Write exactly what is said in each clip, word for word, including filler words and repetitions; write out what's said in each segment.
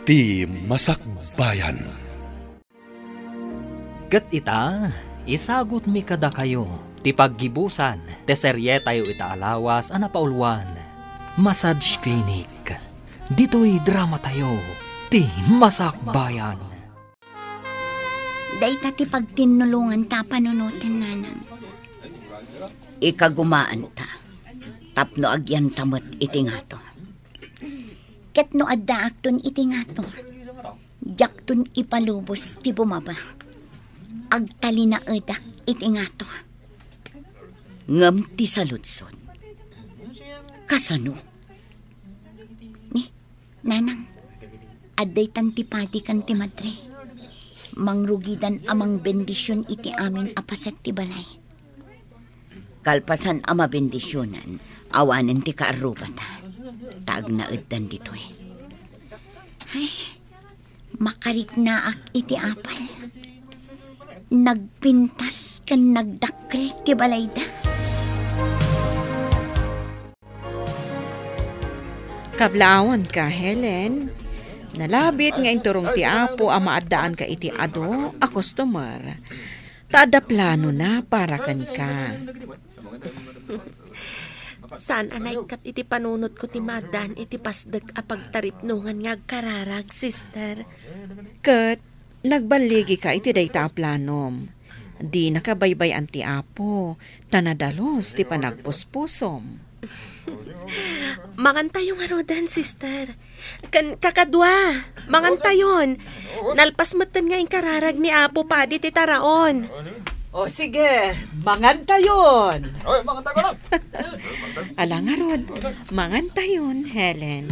Ti Masakbayan. Ket ita, isagutmi kadakayo ti paggibusan ti serietayo ita a lawas a napauluan, Massage Clinic. Ditoy dramatayo, Ti Masakbayan. Dayta ti pagtinnulonganta a panunoten, nanang. Ikagumaanta tapno agyanta met iti ngato. Ket no addaakton iti ngato, diakton ipalubos ti bumaba. Agtalinaedak iti ngato. Ngem ti saludsod, kasano? Ni, nanang, adda itan ti padi ken ti madre. Mangrugidan a mangbendision iti amin a paset ti balay. Kalpasan a mabendisionan, awanen ti kaarrubata, ta agnaeddan ditoy. Ay, makariknaak iti apal. Nagpintas ken nagdakkel ti balayda. Kablaawanka, Helen. Nalabit nga inturong ti Apo a maaddaanka iti adu a customer. Ta adda planona para kenka. Saan a naikkat iti panunotko ti maaddaan iti pasdek a pagtaripnongan nga agkararag, sister. Ket nagballigika iti dayta a planom. Dinaka baybay-an ti Apo, ta nadalus ti panagpuspusom. Mangantayo ngaruden, sister. Ken kakadua, mangantayon. Nalpas metten nga inkararag ni Apo Padi ti taraon. O sige, mangantayon. Ala ngarud, mangantayon, Helen.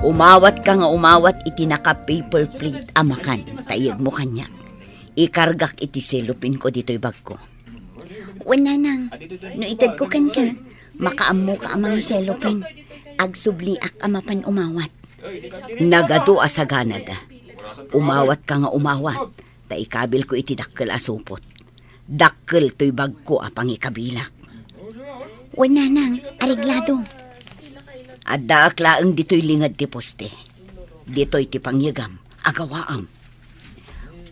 Umawatka nga umawat iti naka-paper plate a makan, ta iyegmo kaniak. Ikargak iti cellophane ko ditoy bagko. Wen, nanang, no itedko kenka, makaammoka a mangi-cellophane. Agsubliak a mapan umawat. Nagadu a saganada. Umawatka nga umawat, ta ikabilko iti dakkel a supot. Dakkel toy bagko a pangikabilak. Wen, nanang, areglado. Addaak laeng ditoy linged ti poste. Ditoy ti pangyegam, agawaam.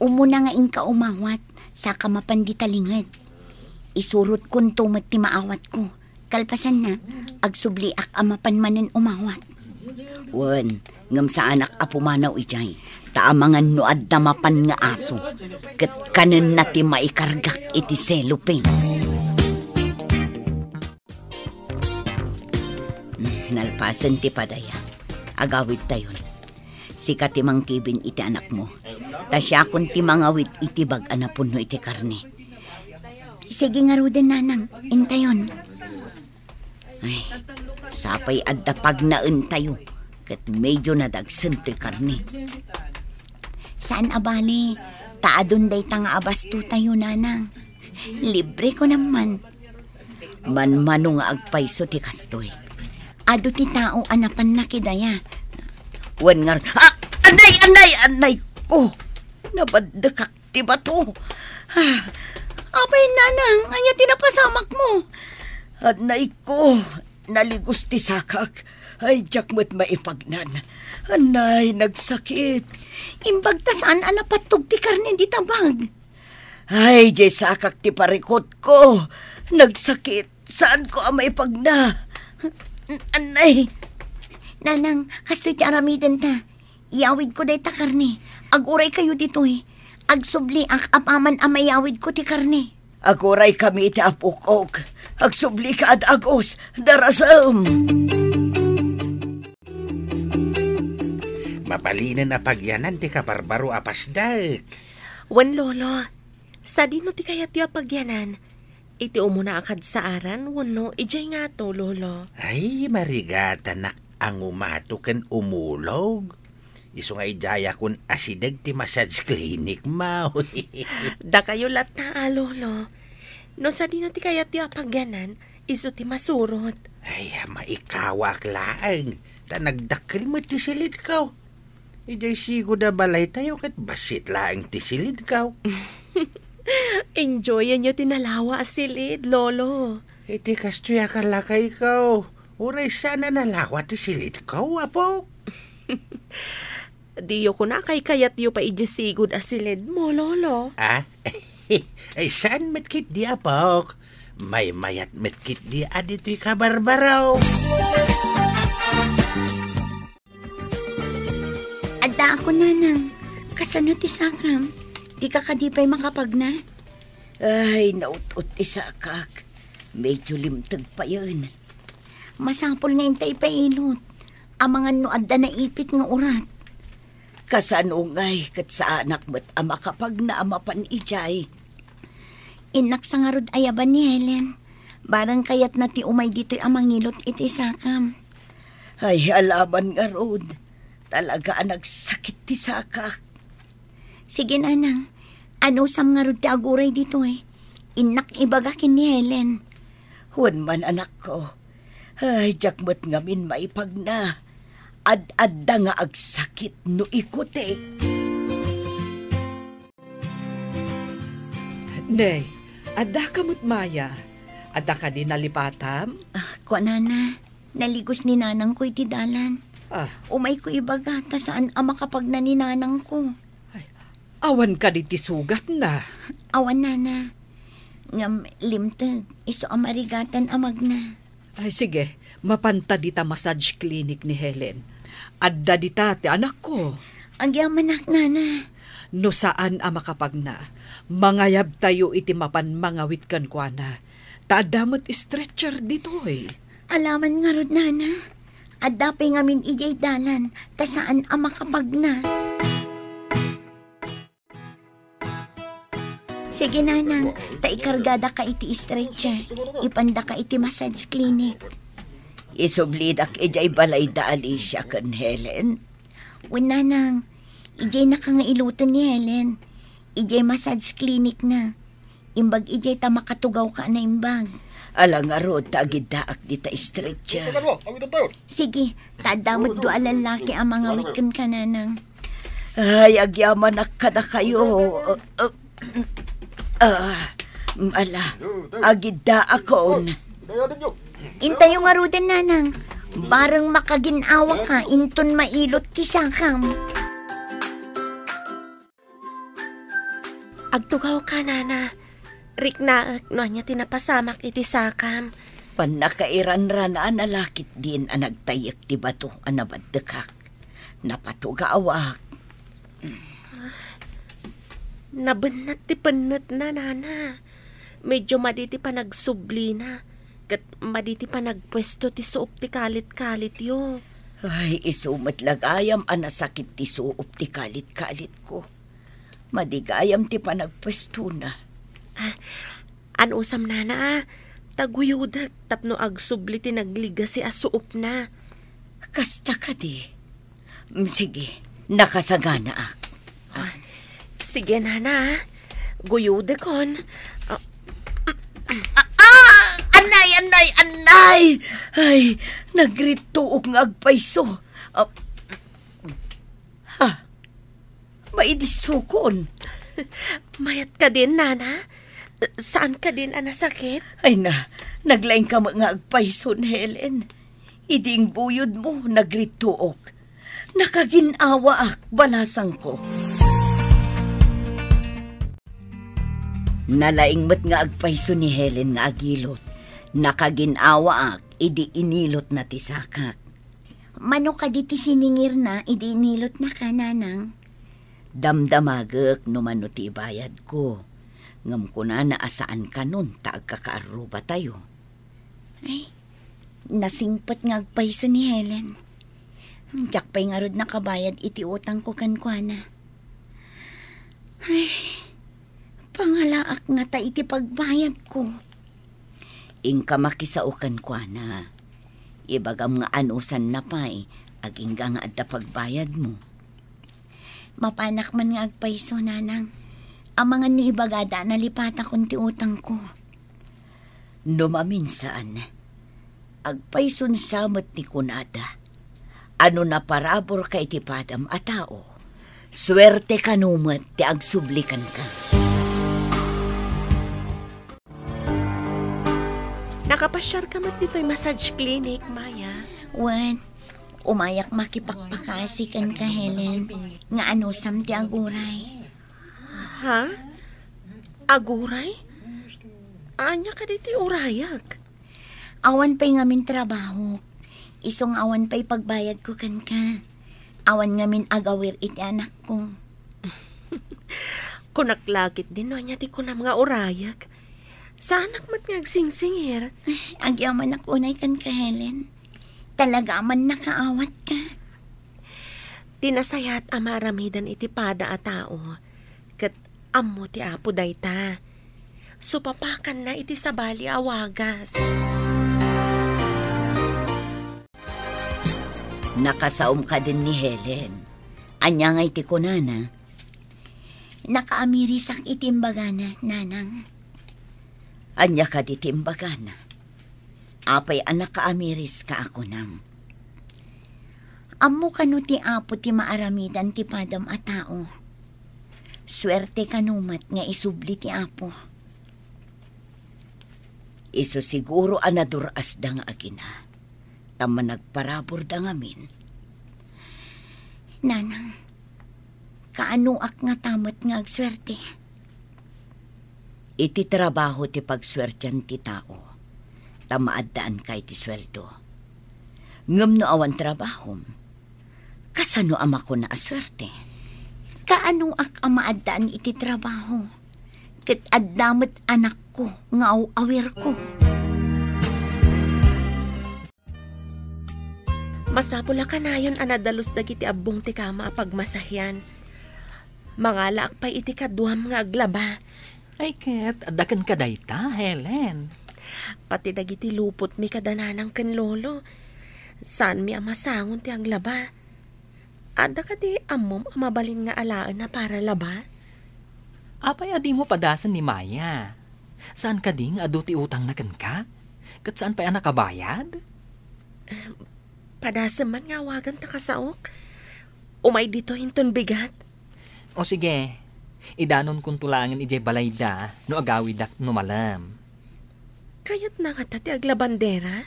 Umuna nga inka umawat, saka mapan dita linged. Isurotkonto met ti maawatko. Kalpasanna, agsubliak a mapan manen umawat. Wen, ngem saanak a pumanaw idiay, ta amangan no adda mapan nga aso, ket kanenna ti maikargak iti cellophane. Hmm, nalpasen ti padaya. Agawidtayon. Sika ti mangkibin iti anakmo. Ta siakon ti mangawid iti bag a napunno iti karne. Sige ngaruden, nanang. Intayon. Ay, sapay adda pagnaentayo, ket medyo nadagsen toy karne. Saan a bale, ta adun dayta nga abastotayo, nanang. Libre ko naman. Manmano nga agpayso ti kastoy. Adu ti tao a napanna kidaya. Wen ngar-, ah, anay, anay, anay ko! Nabaddekak ti bato. Ah, apay, nanang, ania ti napasamak mo? Anay ko, naligos ti sakak. Ay, diak met maipagnan. Anay, nagsakit. Imbag ta saan a napattog ti karne dita bag. Ay, diay sakak ti parikutko. Nagsakit. Saanko a maipagna. Anay. Nanang, kastoy ti aramidenta. Iyawidko dayta karne. Aguray kayo ditoy. Agsubliak apaman a mayawidko ti karne. Aguray kami iti apokok. Agsubli ka, Adag Agus. Darasem. Mabalinen a pagyanan ti kabarbaro a pasdek. Wen, Lolo, sadino ti kayatyo a pagyanan? Iti umuna a kadsaaran wenno idiay ngato, Lolo? Ay, marigatanak a ngumato ken umulog. Isu nga idiayakon asideg ti massage clinic, maw. Dakayo latta a, Lolo. No sadino ti kayatyo a pagyanan, isu ti masurot. Ay, maikawak laeng. Ta nagdakkel met ti silidko. Idiay sigud a balaytayo ket bassit laeng ti silidko. Enjoyanyo ti nalawa a silid, Lolo. Iti kastoy a kalakayko, Uray saan a nalawa ti silidko, Apo? Diyo kuna kaykayatyo pay idiay sigud a silidmo, Lolo. Ah? Ay, saan met ketdi, Apok? Maymayat met ketdi a ditoy kabarbaro. Addaakon, Nanang. Kasano ti sakam? Dika kadi pay makapagna? Ay, naut-ot ti sakak. Medyo limteg payen. Masapul nga inta ipailot. Amangan no adda naipit nga urat. Kasano ngay ket saanak met a makapagna a mapan idiay? Innak sa ngarud ayaban ni Helen. Bareng kayatna ti umay ditoy a mangilot iti sakam. Ay, alaman ngarud. Talaga a nagsakit ti sakak. Sige, Nanang. Anusam ngarud ti aguray ditoy? Innak ibaga ken ni Helen. Wen man, anakko. Ay, diak met ngamin maipagna. Ad-adda nga agsakit no ikuti. Nay, adda ka met, Maya? Adda kadi nalipatam? Ah, kuanana, naligos ni nanangko iti dalan. Ah. Umayko ibaga, ta saan a makapagna ni nanangko. Ay, awan kadi ti sugatna? Awan, Nana. Ngem limteg, isu a marigatan a magna. Ay, sige, mapanta dita massage clinic ni Helen. Adda dita ti anakko. Agyamanak, Nana. No saan a makapagna, mangayabtayo iti mapan mangawit kenkuana. Ta adda met stretcher ditoy. Alaman ngarud, Nana. Adda pay ngamin idiay dalan, ta saan a makapagna. Sige, Nanang, ta ikargadaka iti stretcher. Ipandaka iti massage clinic. Isublidak idiay balay da Alicia ken Helen. Wen, Nanang, idiay naka nga iloten ni Helen. Idiay massage clinic na. Imbag idiay ta makatugawka a naimbag. Ala ngarud ta agiddaak dita stretcher. Sige, ta adda met dua a lallaki a mangawit kenka, Nanang. Ay, agyamanak kadakayo. Ah, ala, agiddaakon. Intayo ngaruden, Nanang. Bareng makagin-awaka inton mailot ti sakam. Agtugawka, Nana. Riknaek no ania ti napasamak iti sakam. Pannakairanranan a lakit din a nagtayyek ti bato a nabaddekak. Napatugawak. Nabennat ti pennetna, Nana. Medyo madi ti panagsublina, ket madi ti panagpuesto ti suop ti kalit-kalityo. Ay, isu met la gayam a nasakit ti suop ti kalit-kalitko. Madi gayam ti panagpuestona. Ah, anusam, Nana, ah. Ta guyodek tapno agsubli ti nagligasi a suopna. Kasta kadi? Mm, sige, nakasaganaak. Ah, sige, Nana, ah. Guyodekon. Ah, ah, ah! Anay, anay, anay! Ay, nagrittuok nga agpayso. Ah, ha? Maidissokon. Mayat kadin, Nana? Saan kadin a nasakit? Ay na, naglaing ka nga agpayson, Helen. Idi ingguyod mo, nagrittuok. Nakagin-awaak, balasangko. Nalaing met nga agpayso ni Helen nga agilot. Nakagin-awaak idi inilotna ti sakak. Mano kadi ti siningirna idi inilotnaka, Nanang? Damdamagek no mano ti ibayadko. Ngem kunana a saan kanon ta agkakaarrubatayo. Ay, nasingpet nga agpayso ni Helen. Diak pay ngarud nakabayad iti utangko kenkuana. Ay, pangalaak ngata iti pagbayadko. Inka makisao kenkuana. Ibagam nga anusanna pay, agingga nga adda pagbayadmo. Mapanak man nga agpayso, Nanang. Amangan no ibagada a nalipatakon ti utangko. No maminsan, agpayson sa met ti kunada, a no naparaburka iti padam a tao, suerte kano met ti agsubli kenka. Nakapasiarka met ditoy massage clinic, Maya? Wen, umayak makipakpakasi kenka, Helen, nga anusam ti aguray. Ha? Aguray? Ania kadi ti urayak? Awan pay ngamin trabahok. Isu nga awan pay pagbayadko kenka. Awan ngamin agawir iti anakko. Kunak la ketdin no ania ti kunam nga urayak. Saanak met nga agsingsingir. Agyamanak unay kenka, Helen. Talaga a mannakaawatka. Ti nasayaat a maaramidan iti pada a tao, ket ammo ti Apo dayta. Supapakanna iti sabali a wagas. Nakasaom kadin ni Helen. Ania ngay ti kunana? Nakaamirisak iti imbagana, Nanang. Ania kadi ti imbagana? Apay a nakaamiriska a kunam? Ammo kano ti Apo ti maaramidan ti padam a tao. Suerte kano met nga isubli ti Apo. Isu siguro a nadur-asda nga agina, ta managparaburda ngamin. Nanang, kaanoak ngata met nga agsuerte? Iti trabaho ti pagsuertian ti tao, ta maaddaanka iti sueldo. Ngem no awan trabahom, kasano a makuna a suerte? Kaanoak a maaddaan iti trabaho? Ket adda met anakko nga aw-awirko. Masapul a kanayon a nadalus dagiti abbong ti kama a pagmasahian. Mangalaak pay iti kaduam nga aglaba. Ay ket, adda kenka dayta, Helen. Pati dagiti lupotmi kada nanang ken lolo, saanmi a masangon ti aglaba. Adda kadi ammom a mabalin nga alaen a para laba? Apay a dimo padasen ni Maya? Saan kadi nga adu ti utangna kenka? Ket saan pay a nakabayad? Padasem man nga awagan ta kasaok. Umay ditoy inton bigat. O sige, idanonkonto laengen idiay balayda no agawidak no malem. Kayatna ngata ti aglabandera?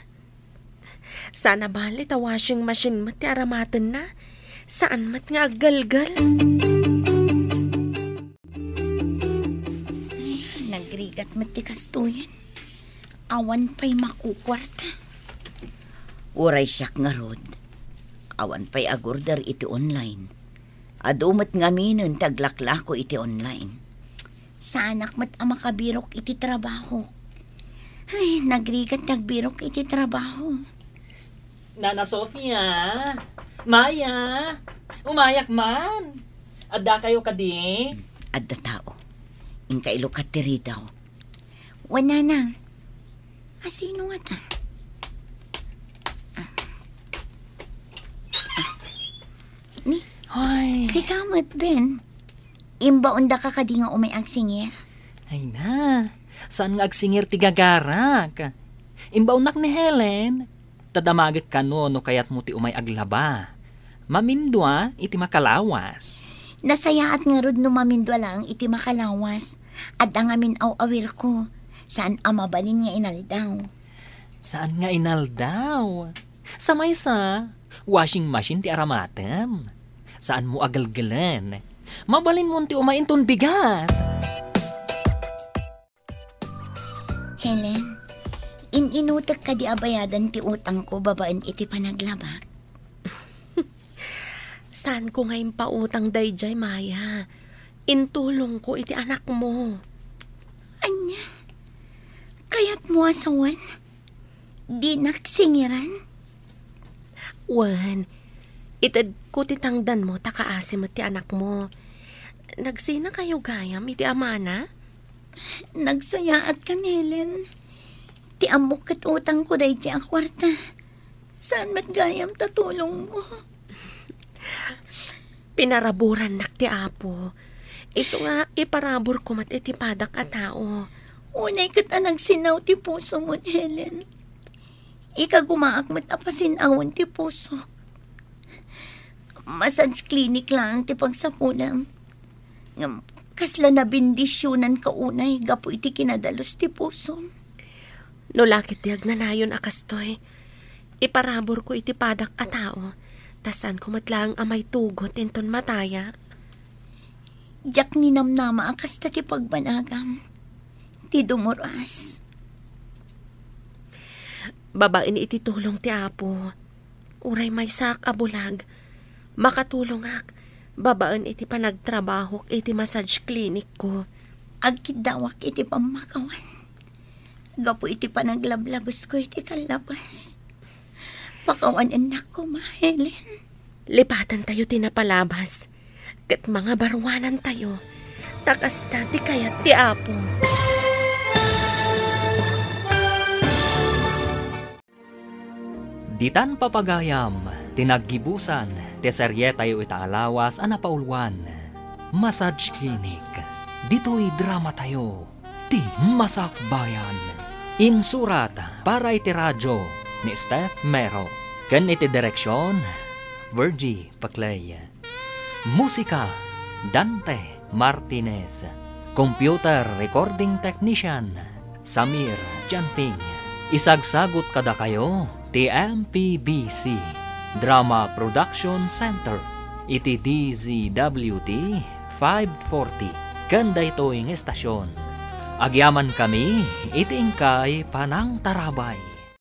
Saan a bale ta washing machine met ti aramatenna. Saan met nga aggelgel. Ay, nagrigat met ti kastoyen. Awan pay makukuarta. Uray siak ngarud, awan pay agorder iti online. Adu met ngaminen ti aglaklako iti online. Saanak met a makabirok iti trabahok. Ay, nagrigat ti agbirok iti trabaho. Nana Sofia, Maya, umayak man. Addakayo kadi? Adda tao. Inka ilukat ti ridaw. Wen, Nanang. A, sino ngata? Ah. Ah. Ni? Hoy. Sika met, Ben. Imbaondaka kadi nga umay agsingir? Ay na, saan nga agsingir ti gagarak? Imbaonnak ni Helen. Ta damagek kano no kayatmo ti umay aglaba. Mamindua iti makalawas. Nasayaat ngarud no mamindua laeng iti makalawas. Adda ngamin aw-awirko. Saan a mabalin nga inaldaw. Saan nga inaldaw? Sa maysa, washing machine ti aramatem. Saanmo a gelgelen. Mabalinmo ti umay inton bigat. Helen, in-inutek kadi a bayadan ti utangko babaen iti panaglabak? Saanko nga impautang daydiay, Maya. Intulongko iti anakmo. Ania? Kayatmo a sawen? Dinak singiran? Wen, itedko ti tangdanmo ta kaasi met ti anakmo. Nagsinakayo gayam iti amana? Nagsayaatkan, Helen. Ti ammok ket utangko daydiay a kuarta. Saan met gayam ta tulongmo? Pinaraburannak ti Apo. Isu nga iparaburko met iti padak a tao. Unay ket a nagsinnaw ti pusomon, Helen. Ikagumaak met a pasinawen ti pusok. Massage clinic laeng ti pagsapulem. Ngem kasla nabendisionanka unay gapu iti kinadalus ti pusom. No la ket ti agnanayon a kastoy, iparaburko iti padak a tao, ta saanko met laeng a maitugot inton matayak. Diak ninamnama a kasta ti pagbanagam. Ti dumuras. Babaen iti tulong ti Apo, uray maysaak a bulag, makatulongak babaen iti panagtrabahok iti massage clinic ko. Agkiddawak iti pammakawan. Gapu iti panaglablabesko iti kallabas. Pakawanennak koma, Helen. Lipatantayo ti napalabas, ket mangabaruanantayo, ta kasta ti kayat ti Apo. Ditan papagayam, ti naggibusan ti serietayo ita a lawas a napauluan, Massage Clinic. Ditoy dramatayo, ti Masakbayan. Insurat para iti radio ni Steph Mero, ken iti direksyon, Virgie Paclay. Musika, Dante Martinez. Computer recording technician, Samir Janping. Isagsagut kadakayo ti M P B C Drama Production Center iti D Z W T five forty ken daytoy nga estasion. Agyamankami iti inkay panangtarabay.